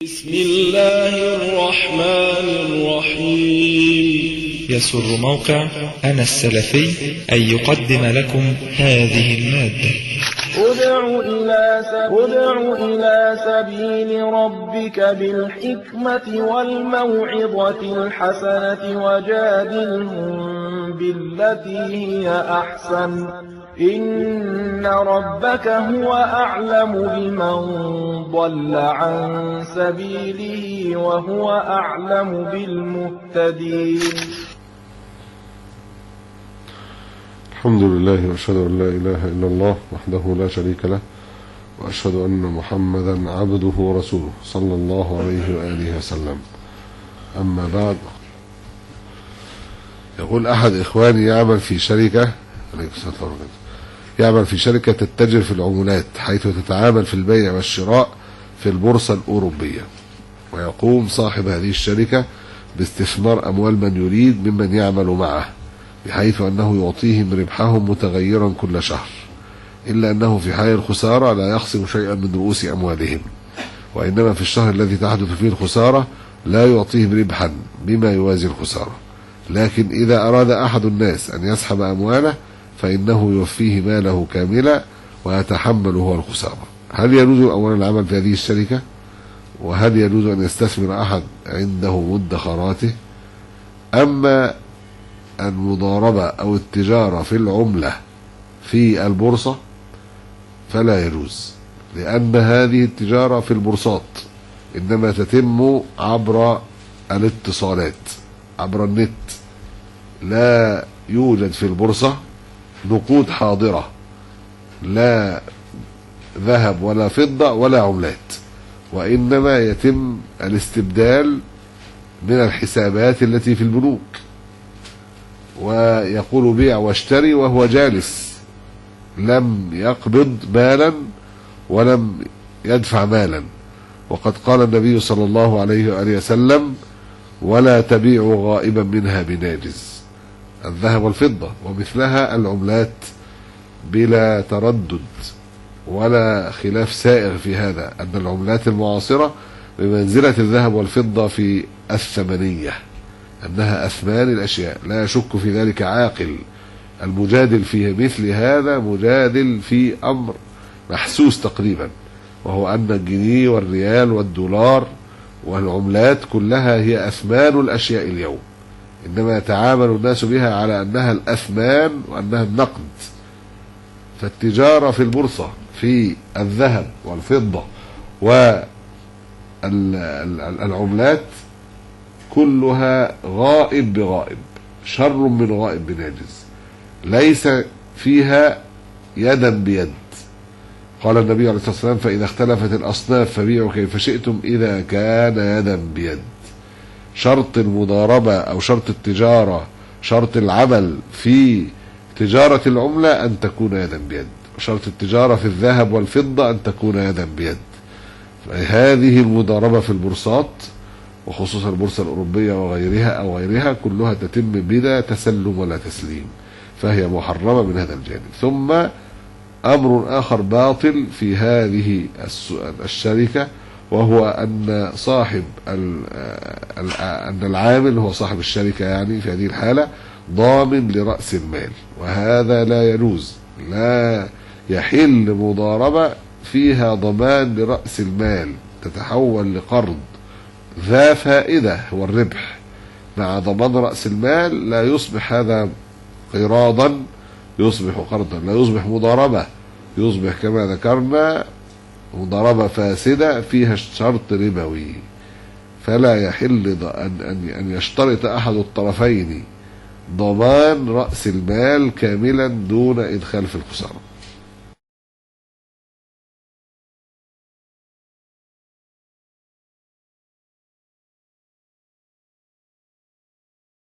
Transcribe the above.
بسم الله الرحمن الرحيم. يسر موقع أنا السلفي أن يقدم لكم هذه المادة. ادع إلى سبيل ربك بالحكمة والموعظة الحسنة وجادلهم بالتي هي أحسن إن ربك هو أعلم بمن ضل عن سبيله وهو أعلم بالمهتدين. الحمد لله وأشهد أن لا إله إلا الله وحده لا شريك له وأشهد أن محمدا عبده ورسوله صلى الله عليه وآله وسلم. أما بعد، يقول أحد إخواني يعمل في شركة تتجر في العملات، حيث تتعامل في البيع والشراء في البورصة الأوروبية، ويقوم صاحب هذه الشركة باستثمار أموال من يريد ممن يعمل معه، بحيث أنه يعطيهم ربحهم متغيرا كل شهر، إلا أنه في حال الخسارة لا يخصم شيئا من رؤوس أموالهم، وإنما في الشهر الذي تحدث فيه الخسارة لا يعطيهم ربحا بما يوازي الخسارة. لكن إذا أراد أحد الناس أن يسحب أمواله فإنه يوفيه ماله كاملا ويتحمل هو الخسارة. هل يجوز أولا العمل في هذه الشركة؟ وهل يجوز أن يستثمر أحد عنده مدخراته؟ أما المضاربة أو التجارة في العملة في البورصة فلا يجوز، لأن هذه التجارة في البورصات إنما تتم عبر الاتصالات، عبر النت. لا يوجد في البورصة نقود حاضرة، لا ذهب ولا فضة ولا عملات، وإنما يتم الاستبدال من الحسابات التي في البنوك، ويقول بيع واشتري وهو جالس لم يقبض مالا ولم يدفع مالا. وقد قال النبي صلى الله عليه وآله وسلم: ولا تبيعوا غائبا منها بناجز. الذهب والفضة ومثلها العملات بلا تردد ولا خلاف سائغ في هذا، أن العملات المعاصرة بمنزلة الذهب والفضة في الثمنية، أنها أثمان الأشياء، لا يشك في ذلك عاقل. المجادل في مثل هذا مجادل في أمر محسوس تقريبا، وهو أن الجنيه والريال والدولار والعملات كلها هي أثمان الأشياء اليوم، إنما يتعامل الناس بها على أنها الأثمان وأنها النقد. فالتجارة في البورصة في الذهب والفضة والعملات كلها غائب بغائب، شر من غائب بناجز، ليس فيها يدا بيد. قال النبي عليه الصلاة والسلام: فإذا اختلفت الأصناف فبيعوا كيف شئتم إذا كان يدا بيد. شرط المضاربة أو شرط التجارة، شرط العمل في تجارة العملة أن تكون يدا بيد، وشرط التجارة في الذهب والفضة أن تكون يدا بيد. هذه المضاربة في البورصات، وخصوصا البورصة الأوروبية وغيرها كلها تتم بلا تسلم ولا تسليم، فهي محرمة من هذا الجانب. ثم أمر آخر باطل في هذه الشركة، وهو أن أن العامل هو صاحب الشركة، يعني في هذه الحالة ضامن لرأس المال، وهذا لا يجوز. لا يحل مضاربة فيها ضمان لرأس المال تتحول لقرض ذا فائدة هو الربح مع ضمان رأس المال، لا يصبح هذا قراضا، يصبح قرضا، لا يصبح مضاربة، يصبح كما ذكرنا مضاربة فاسدة فيها شرط ربوي. فلا يحل أن يشترط أحد الطرفين ضمان رأس المال كاملا دون إدخال في الخسارة.